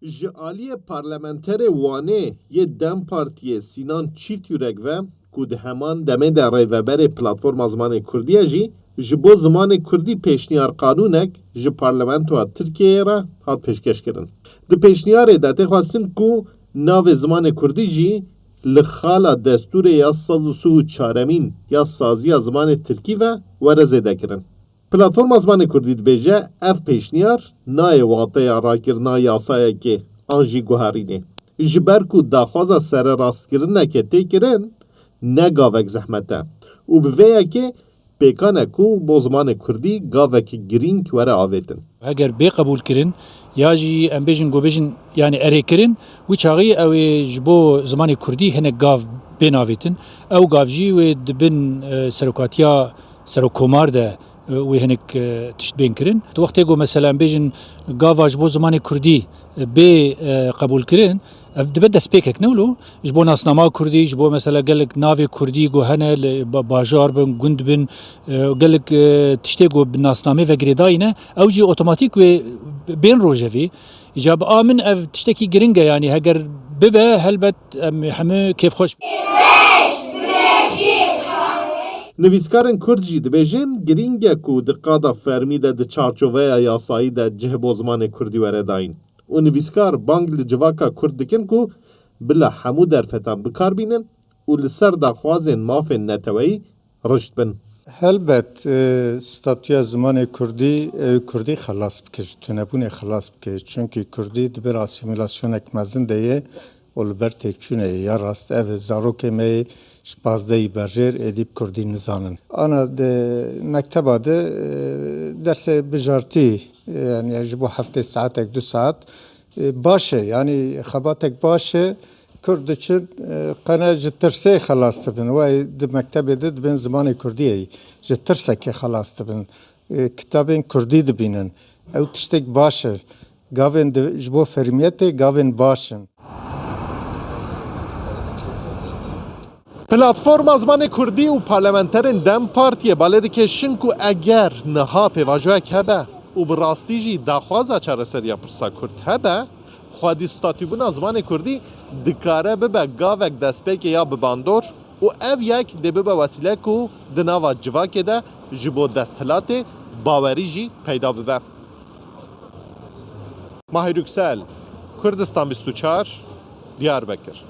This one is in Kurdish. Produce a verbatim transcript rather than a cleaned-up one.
Ji aliyê parlamenterê Wanê yê DEM Partiyê Sînan Çîftyurek ve ku di heman demê de rêveberê Platforma Zimanê Kurdî ye jî, ji bo zimanê kurdî pêşniyar qanûnek ji Parlamentoya Tirkiyeyê re hat pêşkêşkirin. Di pêşniyarê de tê xwestin ku navê zimanê kurdî jî li xala destûrê ya sed û sî û çaremîn ya saziya zimanê tirkî ve were zêdekirin. Platforma Zimanê Kurdî dibêje, ev pêşniyar nayê wateya rakirina yasayekê an jî guherînê. Ji ber ku daxwaza sererastkirineke tê kirin, ne gavek zehmet e û bi vê yekê pêkan e ku bo zimanê kurdî gavek girîng were avêtin. Heger bê qebûl kirin ya jî em bêjin ku bêjin, yani erê kirin, wî çaxî ew ê ji bo zimanê kurdî hinek gav bên avêtin. Ew gav jî wê di bin, e, serokatiya serokkomar de, e, wê hinek, e, tişt bên kirin. Di wextê ku mesela em bêjin gava ji bo zimanê kurdî, e, bê, e, qebûl kirin, ev dibe destpêkek, ne wilo? Ji bo nasnama kurdî, ji bo mesela gelek navê kurdî ku hene li ba-, bajar bin, gund bin, e, gelek, e, tiştê ku bi nasnamê ve girêdayî ne, ew jî otomatîk wê bên rojevê. Îca bi a min ev tiştekî giring e, yanî heger bibe, helbet em hemû kêfxweş bin. Nivîskarên kurd jî dibêjin, giring e ku di qada fermî de di çarçoveya yasayî de cih bo zimanê kurdî were dayîn. Û nivîskar bang li civaka kurd dikin ku bila hemû derfetan bikar bînin û li ser daxwazên mafên neteweyî rişt bin. Helbet, e, statûya zimanê kurdî, e, kurdî xelas bike, ji tunebûnê xelas bike. Çunkî kurdî di bin asîmîlasyonek mezin de ye û li ber têkçûnê ye. Ya rast, ev e, zarokê me yê ji pazdehî berjêr êdî bi kurdî nizanin. Ana di mekteba de, e, dersê bijartî, e, yani ji bo heftê saetek, du saet, e, baş e. Yani xebatek baş e. Kurd diçin, e, qene ji tirsê xelas dibin. Wey di mektebê de dibên zimanê kurdî ye. Ji tirsekê xelas dibin. E, kitabên kurdî dibînin. Ew tiştek baş e. Gavên di, ji bo fermiyetê gavên baş in. Platforma Zimanê Kurdî û parlamenterên DEM Partiyê balê dikêşin ku eger niha pêvajoyek hebe û bi rastî jî daxwaza çareseriya pirsa kurd hebe, xwedî statûbûna zimanê kurdî dikare bibe gavek destpêkê ya bi bandor û ev yek dê bibe wesîle ku di nava civakê de ji bo desthilatê bawerî jî peyda bibe. Mahir Yüksel, Kurdistan bîst û çar, Diyarbekir.